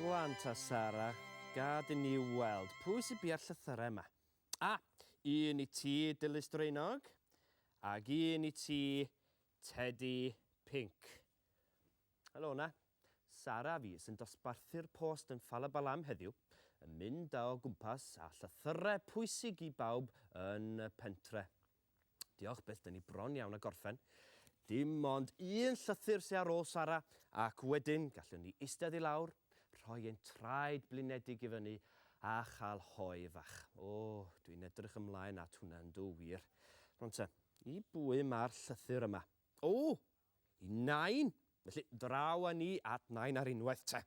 Rwan ta Sara, gad i ni weld pwy sy'n bia'r llythyrau yma. A, un i ti, Dilys Draenog, ag un i ti, Teddy Pink. Helo 'na. Sara fi sy'n dosbarthu'r post yn Ffalabalam heddiw, yn mynd â o gwmpas â llythyrau pwysig i bawb yn y pentre. Diolch byth, 'dyn ni bron iawn â gorffen. Dim ond un llythyr sy ar ôl Sara, ac wedyn gallwn ni eistedd i lawr, rhoi ein traed blinedig i fyny, a chael hoe fach. O, dwi'n edrych ymlaen at hwnna yndw wir. Rwan te, i bwy ma'r llythyr yma? O! I Nain! Felly, draw â ni at Nain ar unwaith te.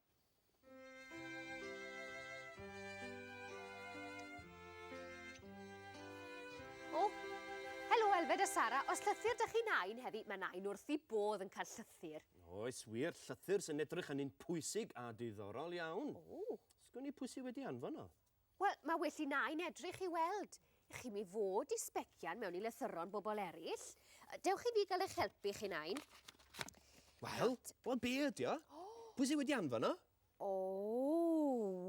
O, helo Elfed a Sara, os llythyr dych chi Nain heddi, mae Nain wrth i bodd yn cael llythyr. Oes wir, llythyr sy'n edrych yn un pwysig a diddorol iawn. O. Sgwn i pwy sydd wedi anfon o? Wel, mae well i Nain edrych i weld. Chi mi fod i sbecian mewn i lythyron bobl eraill. Dewch i fi gael eich helpu chi, Nain. Wel, wel be ydi o? Pwy sydd wedi anfon o? O,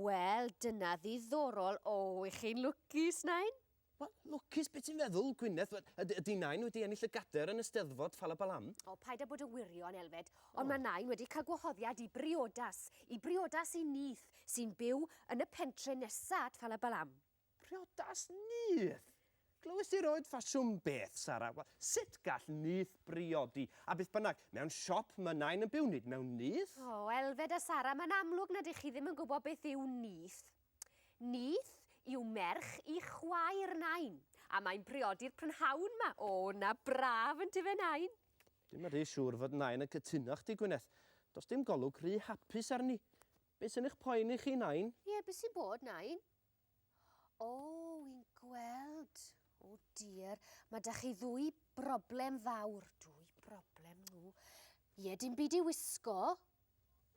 wel, dyna ddiddorol. O, ych chi'n lwcus, Nain. Wel, lwcus be ti'n feddwl, Gwyneth? Wel, ydy, ydy Nain wedi ennill y gader yn y Steddfod Ffalabalam? O, paid â bod yn wirion, Elfed. Ond mae Nain wedi cael gwahoddiad i briodas, i briodas i nith, sy'n byw yn y pentre nesa at Ffalabalam. Priodas nyth? Glywes di roed ffasiwn beth, Sara? Wel, sut gall nyth briodi? A beth bynnag, mewn siop mae Nain yn byw, nid mewn nyth. O, Elfed a Sara, mae'n amlwg nad ych chi ddim yn gwybod beth yw nyth. Nith yw merch i chwaer Nain, a mae'n priodi'r prynhawn 'ma. O, na braf yn dyfe, Nain? Dwi'm yn rhy siŵr fod Nain yn cytuno â chdi, Gwyneth. Does dim golwg rhy hapus arni. Be sy'n eich poeni chi, Nain? Ie, be sy'n bod, Nain? O, wi'n gweld. O dear, mae 'da chi ddwy broblem fawr. Dwy broblem, nhw. Ie, dim byd i wisgo.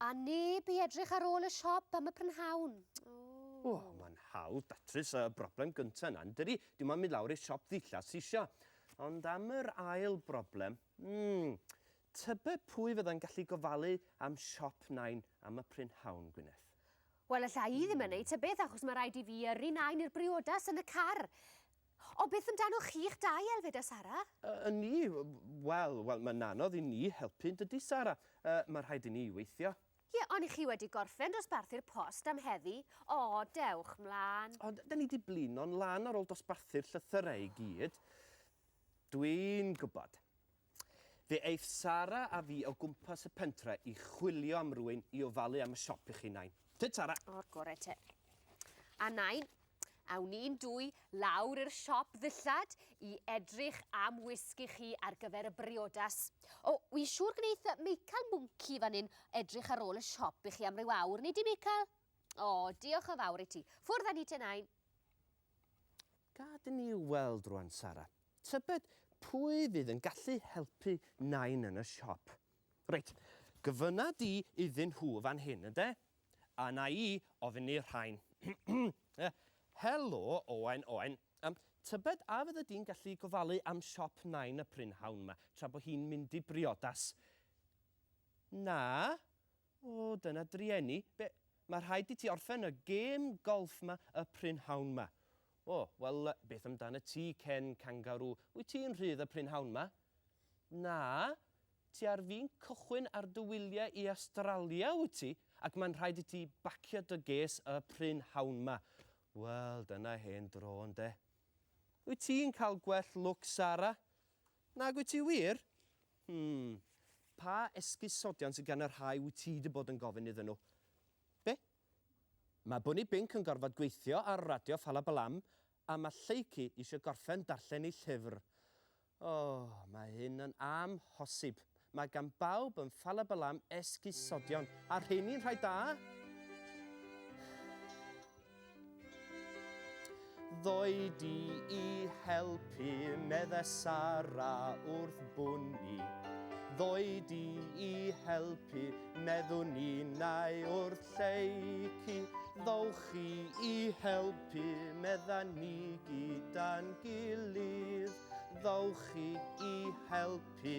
A neb i edrych ar ôl y siop am y prynhawn. O. O, mae'n hawdd datrys y broblem gynta yna, yn dydi? Dim ond mynd lawr i'r siop ddillad sy isio. Ond am yr ail broblem, mm, tybed pwy fydda'n gallu gofalu am siop Nain am y prynhawn, Gwyneth? Wel, alla i ddim yn neud ta beth, achos mae rhaid i fi yrru Nain i'r briodas yn y car. O, beth amdano chi'ch dau, Elfed a Sara? Yy, ni? Wel, wel, mae'n anodd i ni helpu, yn dydy, Sara? Yy, mae rhaid i ni weithio. Ie, ond i chi wedi gorffen dosbarthu'r post am heddi. O, dewch mlaen. Ond, da ni 'di blino'n lân ar ôl dosbarthu'r llythyrau i gyd. Dwi'n gwybod. Fe aeth Sara a fi o gwmpas y pentre i chwilio am rywun i ofalu am y siop i chi, Nain. Tyd, Sara! O'r gore te. A Nain, awn ni'n dwy lawr i'r siop ddillad i edrych am wisg i chi ar gyfer y briodas. O, wi'n siŵr gwneith Meical Mwnci fan hyn edrych ar ôl y siop i chi am ryw awr, neu di Meical? O, diolch yn fawr i ti. Ffwrdd â ni te, Nain. Gad i ni weld rwan, Sara. Tybed pwy fydd yn gallu helpu Nain yn y siop? Reit, gofynna di iddyn nhw fan hyn, ynde? A na i ofyn i'r rhain. Helo, Owen, Owen. Um, tybed a fydde di'n gallu gofalu am siop Nain y prynhawn 'ma, tra bo hi'n mynd i briodas? Na? O, dyna drueni. Be, mae rhaid i ti orffen y gêm golff 'ma y prynhawn 'ma. O, wel, beth amdanat ti, Ken Kangaroo? Wyt ti'n rhydd y prynhawn 'ma? Na, ti ar fin cychwyn ar dy wyliau i Awstralia, wyt ti? Ac mae'n rhaid i ti bacio dy ges y prynhawn 'ma. Wel, dyna hen dro, ynde? Wyt ti'n cael gwell lwc, Sara? Nag wyt ti wir? Hmm. Pa esgusodion sydd gan y rhai wyt ti 'di bod yn gofyn iddyn nhw? Be? Mae Bwni Binc yn gorfod gweithio ar Radio Ffalabalam a mae Lleucu eisiau gorffen darllen ei llyfr. O, mae hyn yn amhosib. Mae gan bawb yn Ffalabalam esgusodion, a rheini'n rhai da! Ddoi di i helpu, medde Sara wrth Bwni. Ddoi di i helpu, meddwn innau wrth Lleucu. Ddowch chi i helpu, medda ni gyda'n gilydd. Ddowch chi i helpu,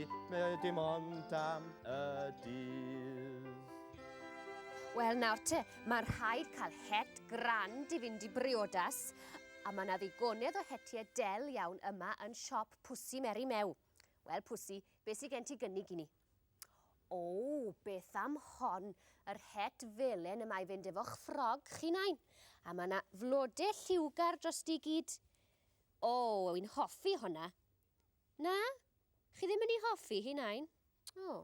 dim ond am y dydd. Wel nawr te, mae'n rhaid cael het grand i fynd i briodas, a mae 'na ddigonedd o hetiau del iawn yma yn siop Pwsi Meri Mew. Wel, Pwsi, beth sydd gen ti gynnig i ni? O, beth am hon, yr het felen yma i fynd efo'ch ffrog chi nain. A mae 'na flode lliwgar drosti gyd. O, wy'n hoffi honna. Na? Chi ddim yn ei hoffi hi, Nain? O.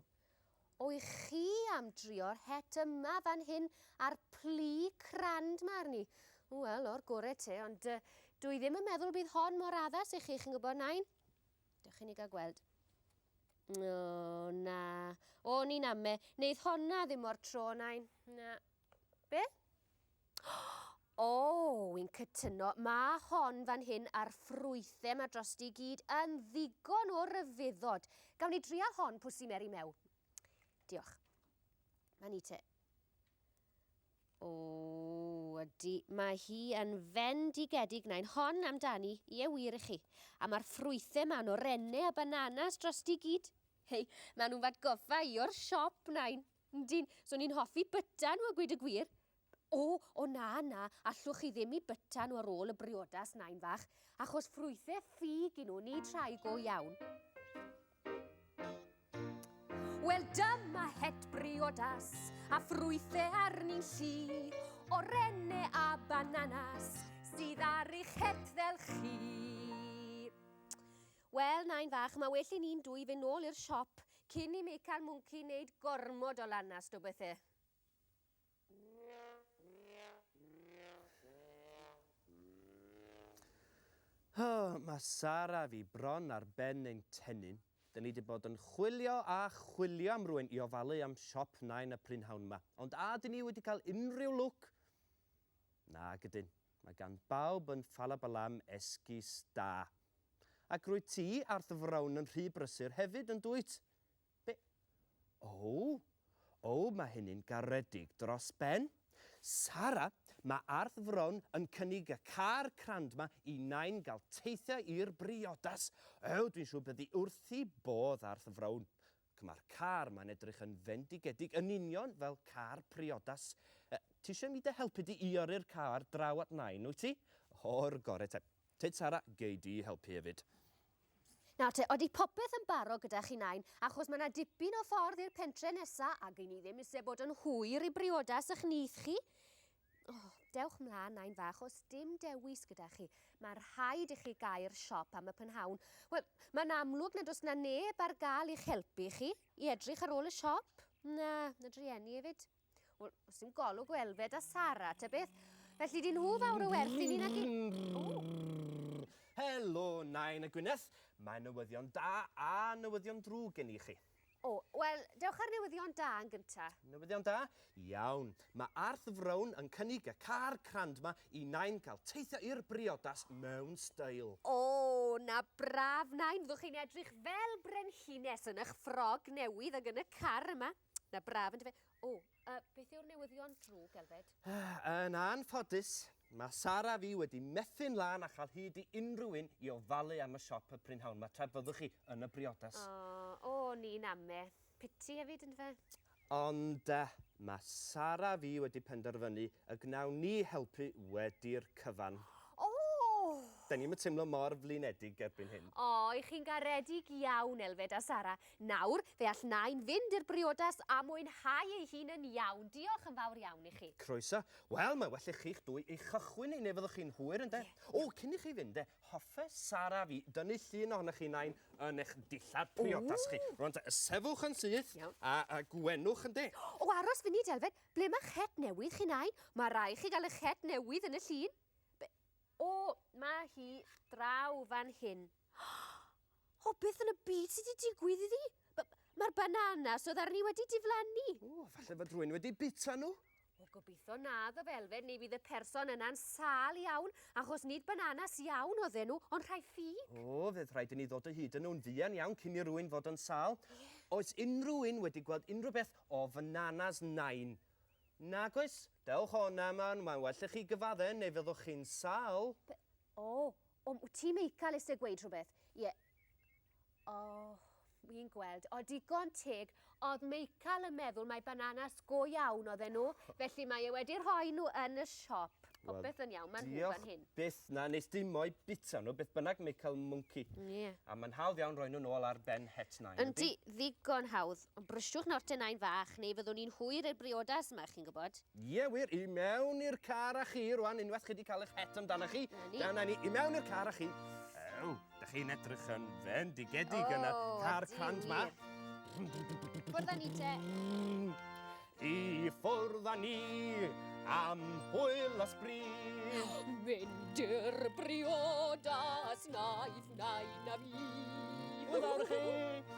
O, i chi am drio'r het yma fan hyn a'r plu crand ma arni. Wel, o'r gore te, ond uh, dwi ddim yn meddwl bydd hon mor addas i chi, chi'n gwybod, Nain? Dewch i ni gael gweld. O, na. O, ni'n ame. Neith honna ddim o'r tro, Nain. Na. Be? O, wi'n cytuno. Mae hon fan hyn a'r ffrwythau 'ma drosti gyd yn ddigon o ryfeddod. Gawn ni drial hon, Pwsi Meri Mew. Diolch. Mae ni te. O, ydy. Mae hi yn fendigedig nain. Hon amdani, ie wir i chi. A mae'r ffrwythau 'ma'n orenne a bananas drosti gyd. Hei, maen nhw'n f'atgoffa i o'r siop, nain. Yndyn, so ni'n hoffi byta nhw a gweud y gwir. O, o na, na, allwch chi ddim i byta nhw ar ôl y briodas, nain fach, achos ffrwythau ffug i nhw, nid rhai go iawn. Wel dyma het briodas, a ffrwythau arni'n llu, orenne a bananas, sydd ar eich het fel chi. Wel, nain fach, mae well i ni'n dwy fynd nôl i'r siop cyn i Meical Mwnci wneud gormod o lanast o bethe. O, mae Sara fi bron ar ben ein tennyn. Dyn ni 'di bod yn chwilio a chwilio am rywun i ofalu am siop Nain y prynhawn 'ma, ond a dyn ni wedi cael unrhyw lwc? Nag ydyn. Mae gan bawb yn Ffalabalam esgus da. Ac rwyt ti a'r frown yn rhy brysur hefyd, yn dwyt? Be? O! O, mae hynny'n garedig dros ben. Sara, mae Arth Frown yn cynnig y car crand 'ma i Nain gael teithio i'r briodas. O, dwi'n siŵr byddi wrth ei bodd, Arth Frown. Ac mae'r car 'ma'n edrych yn fendigedig, yn union fel car priodas. E, ti eisiau mi dy helpu di i yrru'r car draw at Nain, wyt ti? O'r gore te. Tyd Sara, gei di helpu hefyd. Nawr te, odi popeth yn barod gyda chi nain, achos mae 'na dipyn o ffordd i'r pentre nesa ac i ni ddim isie bod yn hwyr i briodas ych nith chi. Oh, dewch mlaen nain fach, os dim dewis gyda chi. Mae rhaid i chi gau'r siop am y prynhawn. Wel, mae'n amlwg nad oes 'na neb ar gael i'ch helpu chi i edrych ar ôl y siop. Na, na drueni hefyd. Wel, os dim golwg o Elfed a Sara, ta beth. Felly, dyn nhw fawr o werth i ni nag i... Helo, Nain a Gwyneth. Mae newyddion da a newyddion drwg gen i chi. O, wel, dewch â'r newyddion da yn gynta. Newyddion da? Iawn. Mae Arth Frown yn cynnig y car crand 'ma i Nain gael teithio i'r briodas mewn steil. O, na braf, Nain. Fyddwch chi'n edrych fel brenhines yn eich ffrog newydd ac yn y car yma. Na braf yndyfe? O, uh, beth yw'r newyddion drwg, Elfed? Yn anffodus, mae Sara fi wedi methu'n lân a chael hyd i unrhyw un i ofalu am y siop y prynhawn 'ma tra fyddwch chi yn y briodas. O, o, ni'n ame. Piti hefyd, yndyfe? Ond uh, mae Sara fi wedi penderfynu y gwnawn ni helpu wedi'r cyfan. O! Da ni'm yn teimlo mor flinedig erbyn hyn. O, i chi'n garedig iawn, Elfed a Sara. Nawr, fe all Nain fynd i'r briodas a mwynhau ei hun yn iawn. Diolch yn fawr iawn i chi. Croeso. Wel, mae well i chi'ch dwy ei chychwyn hi neu fyddwch chi'n hwyr, ynde? O, cyn i chi fynd, de, hoffe Sara fi dynnu llun ohonoch chi Nain yn eich dillad priodas chi. Rwan te, sefwch yn syth a, a gwenwch, ynde? O, aros funud, Elfed. Ble mae'ch het newydd chi, Nain? Mae rai chi gael eich het newydd yn y llun. Be? O, mae hi draw fan hyn. O, beth yn y byd sydd wedi digwydd iddi? Mae'r bananas oedd arni wedi diflannu. O, falle fod rhywun wedi bita nhw. O, Gobeithio na ddo felfed neu fydd y person yna'n sâl iawn, achos nid bananas iawn oedden nhw, ond rhai ffug. O, fydd rhaid i ni ddod o hyd yn nhw'n fuan iawn cyn i rywun fod yn sâl. Oes unrhyw un wedi gweld unrhyw beth o fananas nain? Nag oes? Dewch o 'na, mae'n well i chi gyfadde neu fyddwch chi'n sâl. O, o, wyt ti Meical eisiau gweud rhywbeth? Ie. O, wi'n gweld. O, digon teg, oedd Meical yn meddwl mai bananas go iawn oedden nhw, felly mae e wedi rhoi nhw yn y siop. Popeth yn iawn, maen nhw fan hyn. Diolch byth na, nes dim mo'i bita nhw, beth bynnag Meical Mwnci. Ie. A mae'n hawdd iawn rhoi nhw nôl ar ben het nain. Yndi, ddigon hawdd. Ond brysiwch nawr te nain fach, neu fyddwn ni'n hwyr i'r briodas yma, chi'n gwybod. Ie wir, i mewn i'r car â chi rwan, unwaith chi wedi cael eich het amdanoch chi. Na ni. Dyna ni, i mewn i'r car â chi. Ew, da chi'n edrych yn fendigedig yn y car crand ma. Ffwrdd â ni te. I ffwrdd â ni am hwyl a sbri. Mynd i'r briodas naeth nain a fi. Hwyl fawr i chi.